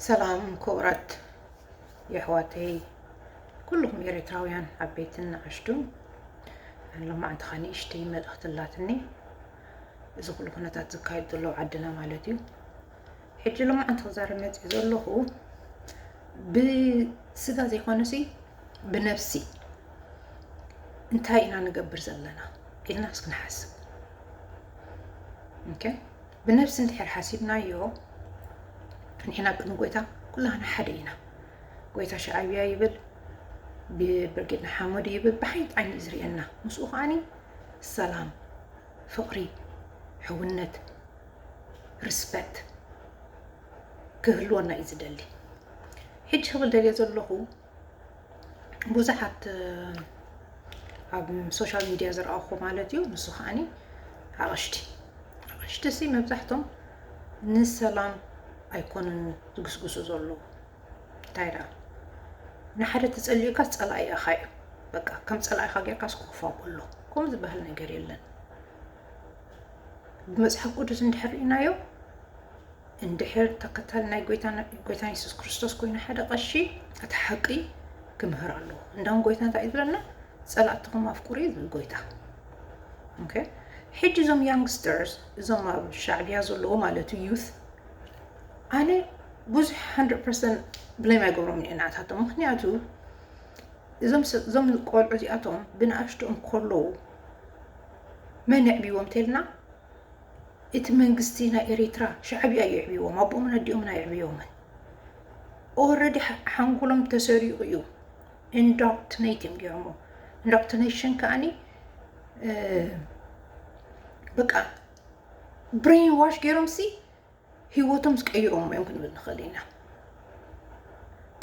ሰላም ክቡራት የሕዋተይ ኩልኹም ኤርትራውያን ዓበይትን ንኣሽቱን። ሎማዓንቲ ኸኣ ንእሽተይ መልእኽቲ ኣላትኒ። እዚ ኩሉ ኩነታት ዝካየድ ዘሎ ኣብ ዓድና ማለት እዩ። ሕጂ ሎማዓንቲ ክዛረብ መፅእ ዘለኹ ብስጋ ዘይኮነሲ ብነፍሲ እንታይ ኢና ንገብር ዘለና ኢልና እስኪ ንሓስብ። ኦኬ፣ ብነፍሲ እንድሕር ሓሲብናዮ ንሕና ቅድሚ ጎይታ ኩላህና ሓደ ኢና። ጎይታ ሻዕብያ ይብል፣ ብርጌድ ንሓመዱ ይብል፣ ብሓይት ዓይኒ እዩ ዝርእየና። ምስኡ ከዓኒ ሰላም፣ ፍቕሪ፣ ሕውነት፣ ሪስፐክት ክህልወና እዩ ዝደሊ። ሕጂ ክብል ደልየ ዘለኹ ብዙሓት ኣብ ሶሻል ሚድያ ዝረኣኹ ማለት እዩ። ንሱ ከዓኒ ኣቕሽቲ ኣቕሽቲ ሲ መብዛሕቶም ንሰላም ኣይኮኑን ዝግስግሱ ዘለዉ። እንታይ ደኣ ንሓደ ተጸሊኡካ ጸላኢ ኢኻ እዩ። በቃ ከም ጸላኢኻ ጌርካ ስኮፋ ኩሎ ከምኡ ዝበሃል ነገር የለን። ብመጽሓፍ ቅዱስ እንድሕር ርኢናዮ እንድሕር ተከታሊ ናይ ጎይታን የሱስ ክርስቶስ ኮይኑ ሓደ ቀሺ እቲ ሓቂ ክምህር ኣለዎ። እንዳውም ጎይታ እንታይ እዩ ዝብለና? ጸላእትኹም ኣፍቅሩ እዩ ዝብል ጎይታ። ኦኬ፣ ሕጂ እዞም ያንግስተርስ እዞም ኣብ ሻዕብያ ዘለዎ ማለት እዩ ዩት ኣነ ብዙሕ hundred percent ብሌም ኣይገብሮም እየ ናታቶም። ምክንያቱ እዞም ቆልዑ እዚኣቶም ብንኣሽትኦም ከለዉ መን የዕብዎም ተልና እቲ መንግስቲ ናይ ኤሪትራ ሻዕብያ እዩ የዕብዎም። ኣቦኦምን ኣዲኦምን ኣየዕብዮምን። ኦረዲ ሓንጎሎም ተሰሪቑ እዩ። ኢንዶክትሪኔት እዮም ገይሮሞ። ኢንዶክትሪኔሽን ከዓኒ በቃ ብሬን ዋሽ ገይሮም ሲ ህይወቶም ዝቀይሮም እዮም ክንብል ንኽእል ኢና።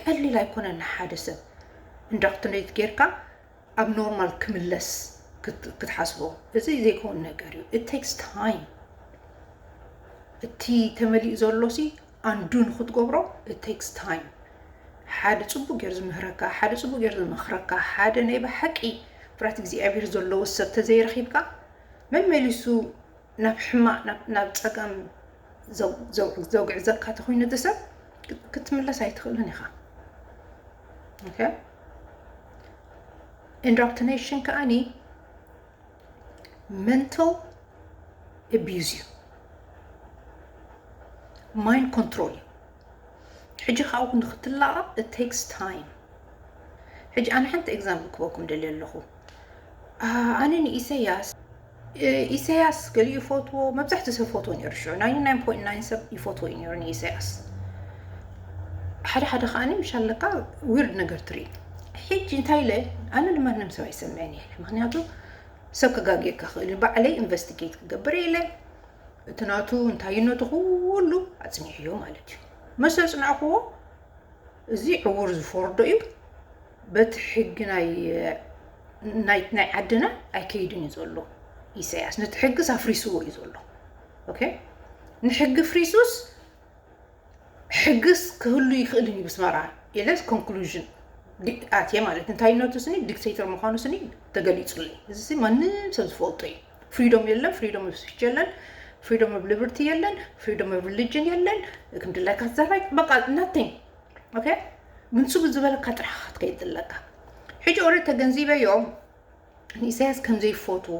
ቀሊል ኣይኮነን ንሓደ ሰብ ኢንዶክትሪኔት ጌርካ ኣብ ኖርማል ክምለስ ክትሓስቦ። እዚ ዘይከውን ነገር እዩ። It takes time። እቲ ተመሊኡ ዘሎ ሲ ኣንዱ ንክትገብሮ it takes time። ሓደ ፅቡቅ ገይሩ ዝምህረካ፣ ሓደ ፅቡቅ ገይሩ ዝመኽረካ፣ ሓደ ናይ ብሓቂ ፍርሃት እግዚኣብሔር ዘለዎ ሰብ ተዘይረኺብካ መመሊሱ ናብ ሕማቕ ናብ ጸጋም ዘውግዕዘካ ተኮይኑ እቲ ሰብ ክትምለስ ኣይትኽእልን ኢኻ። ኢንዶክትሪኔሽን ከዓኒ ሜንታል ኣቢዩዝ እዩ፣ ማይንድ ኮንትሮል እዩ። ሕጂ ካብኡ ንክትላቐቕ it takes time። ሕጂ ኣነ ሓንቲ ኤግዛምፕል ክበኩም ደልየ ኣለኹ። ኣነ ንኢሰያስ ኢሰያስ ገሊኡ ይፈትዎ፣ መብዛሕትኡ ሰብ ይፈትዎ ነይሩ። ሽዑ ናይንቲ ናይን ፖይንት ናይን ሰብ ይፈትዎ እዩ ነይሩ ንኢሰያስ። ሓደ ሓደ ከዓኒ ምሻለካ ዊርድ ነገር ትርኢ። ሕጂ እንታይ ኢለ ኣነ ንማንም ሰብ ኣይሰምዕን እየ፣ ምክንያቱ ሰብ ክጋግየካ ክእል እዩ። ባዕለይ ኢንቨስቲጌት ክገብር ኢለ እቲ ናቱ እንታይነቱ ኩሉ ኣጽኒሕዮ ማለት እዩ። ምስ ኣጽናዕክዎ እዚ ዕውር ዝፈርዶ እዩ። በቲ ሕጊ ናይ ናይ ናይ ዓድና ኣይከይድን እዩ ዘሎ ኢሳያስ። ነቲ ሕግስ ኣፍሪስዎ እዩ ዘሎ። ኦኬ፣ ንሕጊ ፍሪሱስ ሕግስ ክህሉ ይኽእልን እዩ ብስመራ ኢለስ ኮንክሉዥን ኣትየ ማለት። እንታይነቱ ስኒ ዲክቴተር ምዃኑ ስኒ ተገሊጹለይ። እዚ ሲ ማንም ሰብ ዝፈልጦ እዩ። ፍሪዶም የለን፣ ፍሪዶም ኦፍ ስፒች የለን፣ ፍሪዶም ኦፍ ሊበርቲ የለን፣ ፍሪዶም ኦፍ ሪሊጅን የለን። ክንድላይካ ትዘራይ በቃ ናቲንግ። ኦኬ፣ ምንሱ ብዝበለካ ጥራሕ ክትከይድ ዘለካ። ሕጂ ኦረዲ ተገንዚበዮም ንኢሳያስ ከም ዘይፈትዎ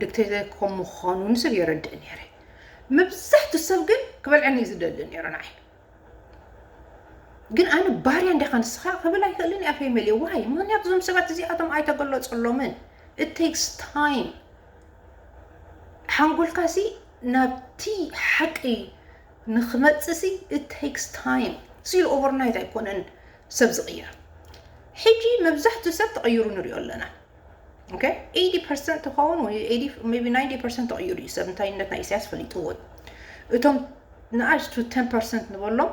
ዲክቴተር ከም ምዃኑ ንሰብ የረድእ ነይረ። መብዛሕትኡ ሰብ ግን ክበልዐኒ እዩ ዝደሊ ነይሩ ንዓይ። ግን ኣነ ባርያ እንዲኻ ንስኻ ክብል ኣይክእልን እየ ኣፈይ መሊእ። ዋይ? ምክንያቱ እዞም ሰባት እዚኣቶም ኣይተገለጸሎምን። It takes time። ሓንጎልካ ሲ ናብቲ ሓቂ ንክመጽእ ሲ it takes time። ሲሉ ኦቨርናይት ኣይኮነን ሰብ ዝቕየር። ሕጂ መብዛሕትኡ ሰብ ተቐይሩ ንሪኦ ኣለና። ኦኬ፣ ኤይቲ ፐርሰንት ትኸውን ወይ ሜይ ቢ ናይንቲ ፐርሰንት ተቐይሩ እዩ ሰብ እንታይነት ናይ ኢሳያስ ፈሊጥዎ። እቶም ንኣሽቱ ቴን ፐርሰንት ንበሎም፣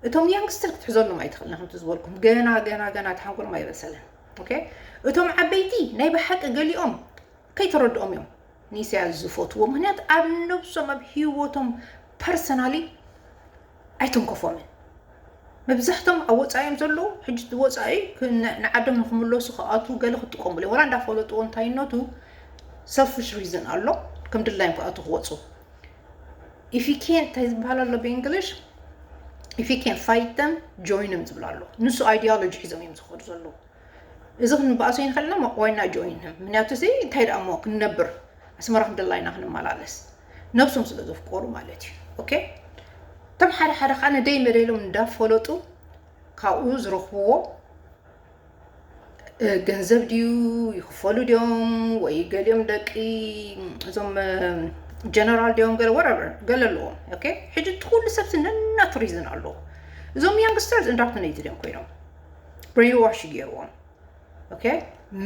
እቶም ያንግስተር ክትሕዘሎም ኣይትኽእልን። ከምቲ ዝበልኩም ገና ገና ገና እቲ ሓንጎሎም ኣይበሰለን። ኦኬ፣ እቶም ዓበይቲ ናይ ብሓቂ ገሊኦም ከይተረድኦም እዮም ንኢሳያስ ዝፈትዎ። ምክንያት ኣብ ነብሶም ኣብ ህይወቶም ፐርሰናሊ ኣይተንከፎምን። መብዛሕቶም ኣብ ወፃኢ እዮም ዘለዉ። ሕጂ እቲ ወፃኢ ክ- ን- ንዓዶም ንክምለሱ ክኣትዉ ገለ ክጥቀሙሉ እዮም። ወላ እንዳፈለጥዎ እንታይነቱ ሰልፊሽ ሪዝን ኣሎ ከም ድላዮም ክኣትዉ ክወፁ። If you can't እንታይ ዝበሃል ኣሎ ብእንግሊሽ if you can fight them, join them ዝብል ኣሎ። ንሱ ideology ሒዞም እዮም ዝኸዱ ዘለዉ። እዚ ክንበኣሶ ይንኽእል ኢና፣ why not join them? ምክንያቱ እዚ እንታይ ደኣ እሞ ክንነብር ኣስመራ ክንደላ ኢና ክንመላለስ፣ ነብሶም ስለ ዘፍቀሩ ማለት እዩ። ኦኬ፣ እቶም ሓደ ሓደ ከዓ ነደይ መደሎም እንዳፈለጡ ካብኡ ዝረኽብዎ ገንዘብ ድዩ ይኽፈሉ ድዮም ወይ ገሊኦም ደቂ እዞም ጀነራል ድዮም ገለ whatever ገለ ኣለዎም። ኦኬ፣ ሕጂ እቲ ኩሉ ሰብ ነናቱ ሪዝን ኣለዎ። እዞም youngsters እንዳክትነይቲ ድዮም ኮይኖም brainwash ገይርዎም። ኦኬ፣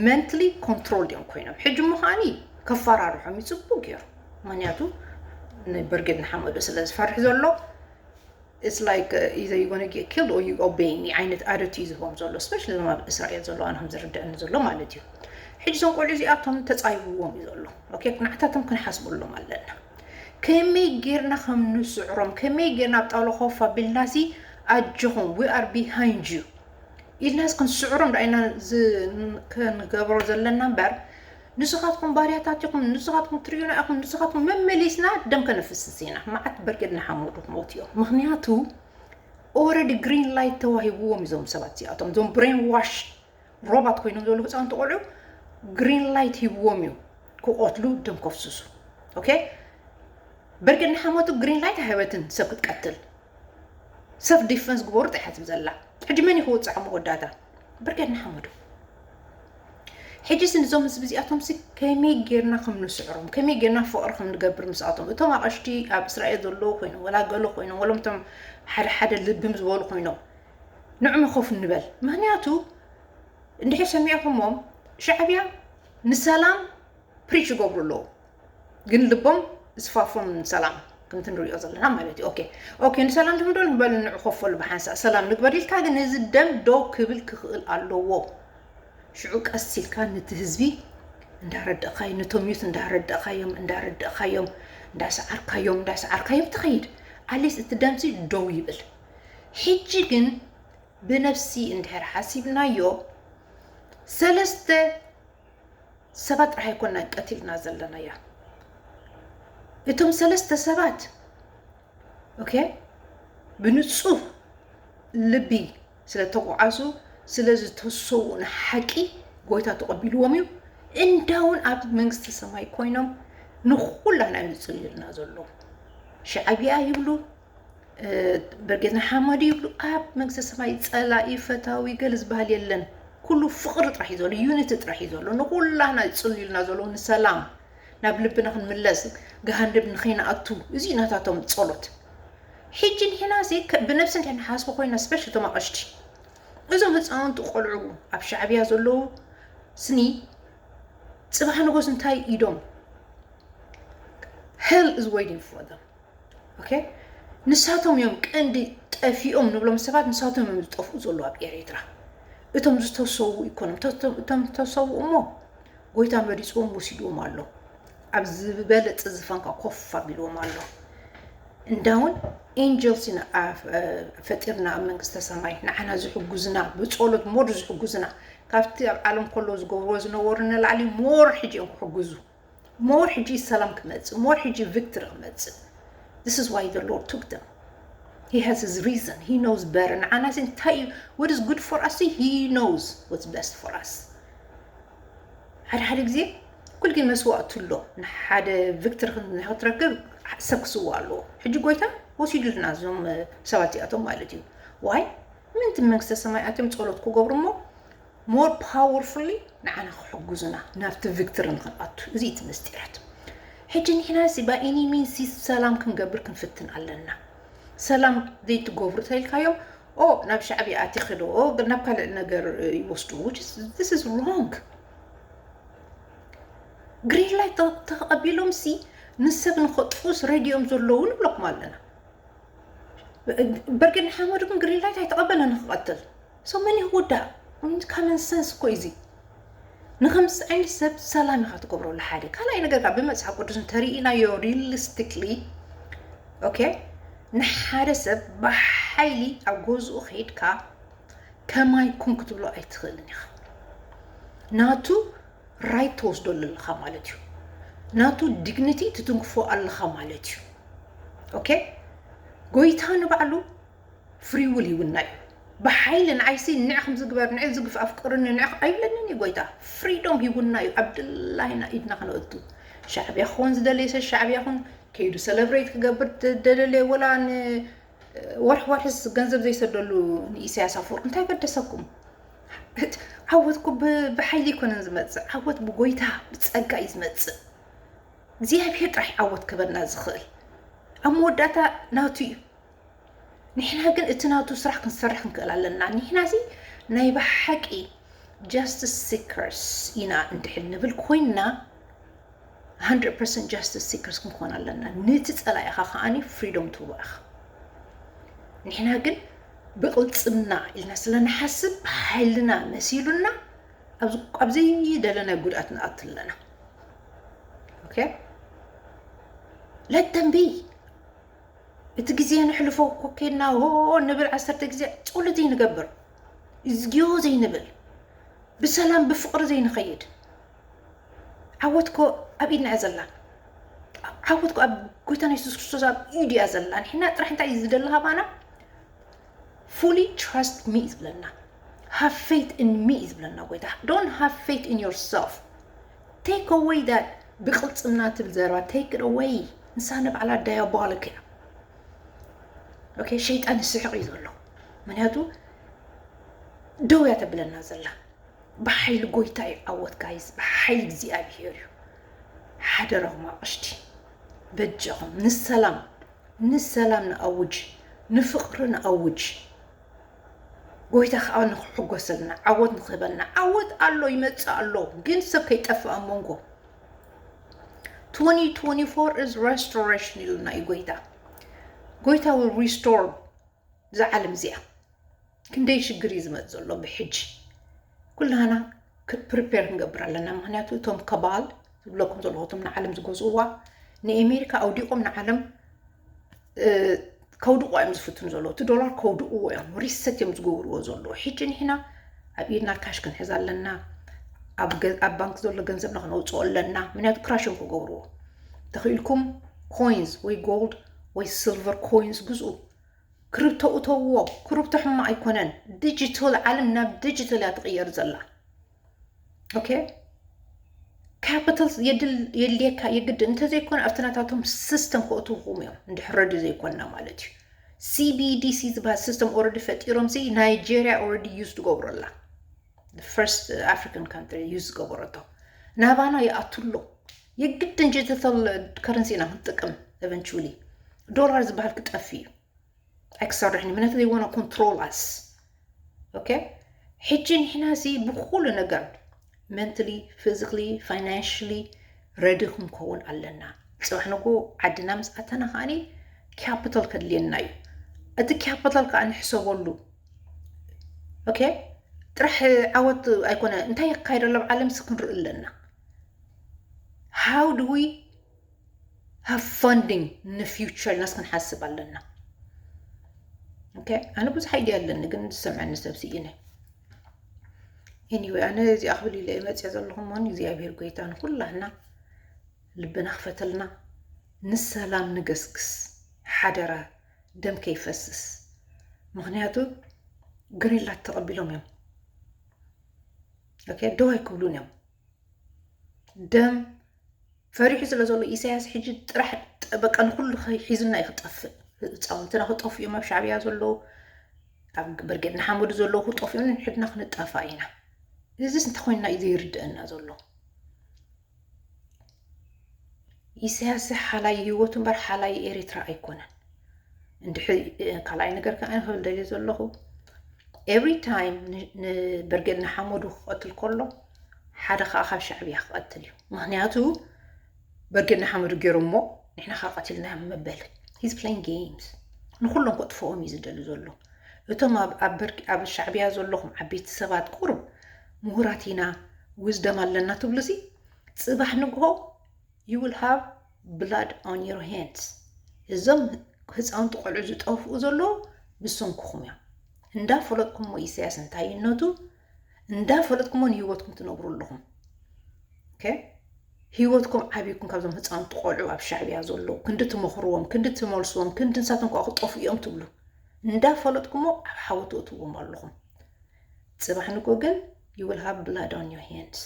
mentally control ድዮም ኮይኖም። ሕጂ ምዃኒ ከፈራርሖም ይፅቡ ገይሩ፣ ምክንያቱ ንብርጌድ ንሓመዱ ስለ ዝፈርሕ ዘሎ it's like either you gonna get killed or you obey me ዓይነት attitude እዩ ዝህቦም ዘሎ፣ especially ዞም ኣብ እስራኤል ዘለዉ ኣነ ከም ዝርድአኒ ዘሎ ማለት እዩ። ሕጂ ዞም ቆልዑ እዚኣቶም ተፃይብዎም እዩ ዘሎ። ኦኬ፣ ንዓታቶም ክንሓስበሎም ኣለና። ከመይ ጌርና ከም ንስዕሮም፣ ከመይ ጌርና ኣብ ጣውላ ኮፍ ኣቢልና ሲ ኣጆኹም we are behind you ኢልናስ ክንስዕሮም ዳይና ክንገብሮ ዘለና እምበር ንስኻትኩም ባርያታት ኢኹም፣ ንስኻትኩም ትርእዩና ኢኹም፣ ንስኻትኩም መመሊስና ደም ከነፍስስ ኢና። መዓት ብርጌድ ንሓመዱ ክሞት እዮም። ምክንያቱ already green light ተዋሂብዎም እዞም ሰባት እዚኣቶም፣ እዞም brainwash robot ኮይኖም ዘለዉ ህፃውንቲ ቆልዑ green light ሂብዎም እዩ ክቆትሉ ደም ከፍስሱ። ኦኬ፣ ብርጌድ ንሓመዱ green light ኣይሃበትን ሰብ ክትቀትል። ሰልፍ ዲፈንስ ግበሩ ጥራሕ ትብል ዘላ። ሕጂ መን እዩ ክውፅዖም መወዳእታ? ብርጌድ ንሓመዱ። ሕጂ ሲ ንዞም ህዝቢ እዚኣቶም ሲ ከመይ ጌርና ከም ንስዕሮም፣ ከመይ ጌርና ፍቕሪ ከም ንገብር ምስኣቶም፣ እቶም ኣቐሽቲ ኣብ እስራኤል ዘለዉ ኮይኖም ወላ ገለ ኮይኖም ወሎም እቶም ሓደ ሓደ ልብም ዝበሉ ኮይኖም ንዕሚ ኮፍ ንበል። ምክንያቱ እንድሕር ሰሚዕኩሞም ሻዕብያ ንሰላም ፕሪች ይገብሩ ኣለዉ፣ ግን ልቦም ዝፋፎም ንሰላም ከምቲ ንሪኦ ዘለና ማለት እዩ። ኦኬ ኦኬ፣ ንሰላም ድምዶ ንበል ንዑ ኮፈሉ ብሓንሳእ ሰላም ንግበር ኢልካ፣ ግን እዚ ደም ደው ክብል ክኽእል ኣለዎ። ሽዑ ቀስ ኢልካ ነቲ ህዝቢ እንዳረዳእካዮ፣ ነቶም ዩት እንዳረዳእካዮም እንዳረዳእካዮም እንዳሰዓርካዮም እንዳሰዓርካዮም ትኸይድ። ኣሌስ እቲ ደምሲ ደው ይብል። ሕጂ ግን ብነብሲ እንድሕር ሓሲብናዮ ሰለስተ ሰባት ጥራሕ ኣይኮና ቀቲልና ዘለናያ። እቶም ሰለስተ ሰባት ኦኬ ብንጹህ ልቢ ስለ ተጓዓዙ ስለ ዝተሰዉ ንሓቂ ጎይታ ተቐቢልዎም እዩ። እንዳውን ኣብ መንግስቲ ሰማይ ኮይኖም ንኹላና እዮም ዝጽልዩልና ዘለዉ። ሻዕብያ ይብሉ፣ ብርጌድ ንሓመዱ ይብሉ። ኣብ መንግስቲ ሰማይ ጸላኢ ፈታዊ ገለ ዝበሃል የለን። ኩሉ ፍቕሪ ጥራሕ እዩ ዘሎ፣ ዩኒቲ ጥራሕ እዩ ዘሎ። ንኹላና ዝጽልዩልና ዘለዉ ንሰላም ናብ ልብና ክንምለስ፣ ገሃነብ ንኸይንኣቱ፣ እዚ እዩ ናታቶም ጸሎት። ሕጂ ንሕና ሲ ብነብሲ እንታይ ንሓስቦ ኮይና ስፔሻል እቶም ኣቐሽቲ እዞም ህፃውንቲ ቆልዑ ኣብ ሻዕብያ ዘለዉ ስኒ ጽባሕ ንጎስ እንታይ ኢዶም hell is waiting for them። ኦኬ፣ ንሳቶም እዮም ቀንዲ ጠፊኦም ንብሎም ሰባት፣ ንሳቶም እዮም ዝጠፍኡ ዘለዉ ኣብ ኤርትራ። እቶም ዝተሰዉ ይኮኖም፣ እቶም ዝተሰዉ እሞ ጎይታ መሪፅዎም ወሲድዎም ኣሎ። ኣብ ዝበለፀ ዝፋንካ ኮፍ ኣቢልዎም ኣሎ። እንዳውን ኤንጀልስ ኢና ፈጢርና ኣብ መንግስተ ሰማይ ንዓና ዝሕጉዝና፣ ብፀሎት ሞር ዝሕጉዝና፣ ካብቲ ኣብ ዓለም ከሎ ዝገብርዎ ዝነበሩ ንላዕሊ ሞር ሕጂ እዮም ክሕጉዙ። ሞር ሕጂ ሰላም ክመፅእ፣ ሞር ሕጂ ቪክትሪ ክመፅእ። This is why the Lord took them. He has his reason. He knows better. ንዓና ሲ እንታይ እዩ what is good for us? He knows what's best for us. ሓደ ሓደ ግዜ ኩል ግን መስዋእቱ ኣሎ። ንሓደ ቪክትሪ ንክትረክብ ሰብ ክስዋ ኣለዎ። ሕጂ ጎይታ ወሲዱልና እዞም ሰባት እዚኣቶም ማለት እዩ። ዋይ ምንቲ መንግስተ ሰማይ ኣትዮም ፀሎት ክገብሩ እሞ ሞር ፓወርፉሊ ንዓና ክሕጉዙና ናብቲ ቪክትሪ ንክንኣቱ። እዚ እቲ ምስጢራት። ሕጂ ንሕና ሲ ባይ ኤኒ ሚንስ ሰላም ክንገብር ክንፍትን ኣለና። ሰላም ዘይትገብሩ ተልካዮም ኦ ናብ ሻዕብያ ኣቲኺ ዶ ኦ ናብ ካልእ ነገር ይወስዱ። This is wrong። ግሪን ላይት ተቐቢሎም ሲ ንሰብ ንኸጥፉስ ሬድዮም ዘለዉ ንብለኩም ኣለና። በርጌድ ንሓመዱ ግን ግሪን ላይት ኣይተቐበለን ንክቐትል። So መን ይወዳእ? ካመን ሰንስ እኮ እዚ። ንከምዚ ዓይነት ሰብ ሰላም ኢኻ ትገብረሉ ሓደ። ካልኣይ ነገር ካብ ብመፅሓፍ ቅዱስ እንተርኢናዮ ሪሊስቲክሊ ኦኬ፣ ንሓደ ሰብ ብሓይሊ ኣብ ገዝኡ ከይድካ ከማይ ኩን ክትብሎ ኣይትኽእልን ኢኻ። ናቱ ራይት ትወስደሉ ኣለኻ ማለት እዩ። ናቱ ዲግኒቲ ትትንክፎ ኣለኻ ማለት እዩ። ኦኬ፣ ጎይታ ንባዕሉ ፍሪ ዊል ሂቡና እዩ። ብሓይሊ ንዓይሲ ንዕ ከም ዝግበር ንዕ ዝግፍ ኣፍቅርኒ ንዕ ኣይብለንን እዩ ጎይታ። ፍሪዶም ሂቡና እዩ። ኣብ ድላይና ኢድና ክነእቱ፣ ሻዕብያ ክኾን ዝደለየ ሰብ ሻዕብያ ኹን፣ ከይዱ ሰለብሬት ክገብር ደለየ፣ ወላ ንወርሒ ወርሒስ ገንዘብ ዘይሰደሉ ንኢሳያስ ኣፈወርቂ እንታይ ገደሰኩም? ዓወት እኮ ብሓይሊ ኣይኮነን ዝመፅእ። ዓወት ብጎይታ ብፀጋ እዩ ዝመፅእ። እግዚኣብሔር ጥራሕ ዓወት ክበና ዝኽእል። ኣብ መወዳእታ ናቱ እዩ። ንሕና ግን እቲ ናቱ ስራሕ ክንሰርሕ ክንክእል ኣለና። ንሕና ሲ ናይ ብሓቂ ጃስትስ ሲከርስ ኢና እንድሕል ንብል ኮይንና፣ hundred percent ጃስትስ ሲከርስ ክንኮን ኣለና። ነቲ ጸላኢኻ ከዓኒ ፍሪዶም ትህቦ ኢኻ። ንሕና ግን ብቕልጽምና ኢልና ስለ ንሓስብ፣ ሓይልና መሲሉና ኣብ ዘይደለናይ ጉድኣት ንኣቱ ኣለና። ኦኬ? ለተንቢ እቲ ግዜ ንሕልፎ ኮኬና ሆ ንብል ዓሰርተ ግዜ ጸሎት ዘይንገብር፣ እዝግዮ ዘይንብል፣ ብሰላም ብፍቕሪ ዘይንኸይድ። ዓወት ኮ ኣብ ኢድና እያ ዘላ። ዓወት ኮ ኣብ ጎይታና የሱስ ክርስቶስ ኣብ ኢዱ እያ ዘላ። ንሕና ጥራሕ እንታይ እዩ ዝደሊ ካባና? Fully trust me እዩ ዝብለና። Have faith in me እዩ ዝብለና ጎይታ። Don't have faith in yourself. Take away that ብቕልጽምና ትብል ዘረባ። Take it away. ንሳ ንባዕላ ዳያቦሊክ እያ። ኦኬ፣ ሸይጣን ይስሕቕ እዩ ዘሎ። ምክንያቱ ደው እያ ተብለና ዘላ። ብሓይሊ ጎይታ እዩ ዓወት ጋይስ፣ ብሓይሊ እግዚኣብሔር እዩ። ሓደራኹም ኣቕሽቲ፣ በጃኹም ንሰላም፣ ንሰላም ንኣውጅ፣ ንፍቕሪ ንኣውጅ። ጎይታ ከዓ ንክሕጎሰልና፣ ዓወት ንክህበና። ዓወት ኣሎ፣ ይመጽእ ኣሎ፣ ግን ሰብ ከይጠፍእ ኣብ መንጎ። Twenty twenty-four is restoration ኢሉና እዩ ጎይታ። ጎይታ will restore እዛ ዓለም እዚኣ። ክንደይ ሽግር እዩ ዝመጽእ ዘሎ ብሕጂ። ኩላና ፕሪፔር ክንገብር ኣለና። ምክንያቱ እቶም ከባል ዝብለኩም ዘለኹ፣ እቶም ንዓለም ዝገዝእዋ፣ ንኣሜሪካ ኣውዲቖም ንዓለም፣ እ፣ ከውድቑዋ እዮም ዝፍትኑ ዘለዉ። እቲ ዶላር ከውድቕዎ እዮም፣ ሪሰት እዮም ዝገብርዎ ዘለዉ። ሕጂ ንሕና ኣብ ኢድና ካሽ ክንሕዝ ኣለና። ኣብ ገ-፣ ኣብ ባንክ ዘሎ ገንዘብና ክነውፅኦ ኣለና። ምክንያቱ ክራሽ እዮም ክገብርዎ። ተኽኢልኩም ኮይንስ ወይ ጎልድ ወይ ሲልቨር ኮይንስ ግዝኡ። ክሪፕቶ እተውዎ። ክሪፕቶ ሕማቕ ኣይኮነን። ዲጂታል፣ ዓለም ናብ ዲጂታል እያ ትቕየር ዘላ። ኦኬ? ካፒታል የድል-፣ የድልየካ የግድ። እንተዘይኮነ ኣብቲ ናታቶም ሲስተም ከእትውኹም እዮም፣ እንድሕር ረድዩ ዘይኮንና ማለት እዩ። ሲ ቢ ዲ ሲ ዝበሃል ሲስተም ኦልሬዲ ፈጢሮም ሲ ናይጄርያ ኦልሬዲ ዩዝ ትገብረላ። The first African country ዩዝ ዝገበረቶ። ናባና ይኣቱ ኣሎ። የግድን ዲጂታል ከረንሲ ኢና ክንጥቀም ኤቨንቹሊ። ዶላር ዝበሃል ክጠፍእ እዩ። ኣይክሰርሕን እዩ። ምክንያቱ they wanna control us. ኦኬ? ሕጂ ንሕና ሲ ብኩሉ ነገር mentally, physically, financially ready ክንከውን ኣለና። ጽባሕ ንግሆ ዓድና ምስ ኣተና ከዓኒ ካፒታል ከድልየና እዩ። እቲ ካፒታል ከዓ ንሕሰበሉ። ኦኬ? ጥራሕ ዓወት ኣይኮነ፣ እንታይ የካይድ ኣሎ ኣብ ዓለም ሲ ክንርኢ ኣለና። How do we have funding ንፊውቸር ኢልናስ ክንሓስብ ኣለና። ኦኬ፣ ኣነ ብዙሕ ኣይድያ ኣለኒ፣ ግን ዝሰምዐኒ ሰብ ስኢነ። ኤኒወይ፣ ኣነ እዚኣ ክብል ኢለ እየ መፅያ ዘለኹ። እሞ እግዚኣብሔር ጎይታ ንኩላህና ልብና ክፈተልና፣ ንሰላም ንገስግስ ሓደራ፣ ደም ከይፈስስ። ምክንያቱ ግሪንላንድ ተቐቢሎም እዮም። ኦኬ፣ ደው ኣይክብሉን እዮም። ደም ፈሪሑ ስለ ዘሎ ኢሳያስ ሕጂ ጥራሕ ጠበቃ ንኩሉ ሒዙና እዩ ክጠፍእ። ህፃውንትና ክጠፍኡ እዮም ኣብ ሻዕብያ ዘለዉ፣ ኣብ ብርጌድ ንሓመዱ ዘለዉ ክጠፍኡ እዮም፣ ንሕድና ክንጠፋእ ኢና። እዚስ እንተኮይንና እዩ ዘይርድአና ዘሎ። ኢሳያስ ሓላይ ህይወቱ እምበር ሓላይ ኤርትራ ኣይኮነን። እንድሕሪ ካልኣይ ነገር ከዓ ክብል ደልየ ዘለኹ፣ ኤቭሪ ታይም ንበርጌድ ንሓመዱ ክቐትል ከሎ ሓደ ከዓ ካብ ሻዕብያ ክቐትል እዩ። ምክንያቱ በርጌድ ንሓመዱ ገይሮሞ ንሕና ከዓ ቀቲልናዮም መበል። He's playing games። ንኩሎም ከጥፍኦም እዩ ዝደሊ ዘሎ። እቶም ኣብ፣ ኣብ በርጌ-፣ ኣብ ሻዕብያ ዘለኹም ዓበይቲ ሰባት ቁሩብ ምሁራት ኢና፣ ዊዝደም ኣለና ትብሉ ሲ፣ ጽባሕ ንግሆ you will have blood on your hands። እዞም ህፃውንቲ ቆልዑ ዝጠፍኡ ዘለዉ ብሰንክኹም እዮም። እንዳፈለጥኩሞ ኢሳያስ እንታይነቱ እንዳፈለጥኩሞ ንህይወትኩም ትነብሩ ኣለኹም። ኦኬ? ህይወትኩም ዓብይኩም ካብዞም ህፃውንቲ ቆልዑ ኣብ ሻዕብያ ዘለዉ ክንዲ ትመኽርዎም፣ ክንዲ ትመልስዎም፣ ክንዲ ንሳቶም ከዓ ክጠፍኡ እዮም ትብሉ። እንዳፈለጥኩሞ ኣብ ሓዊ ትእትዎም ኣለኹም። ጽባሕ ንጎ ግን you will have blood on your hands።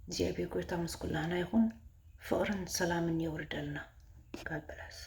እግዚኣብሔር ጎይታ ምስ ኩላህና ይኹን። ፍቕርን ሰላምን የውርደልና። God bless።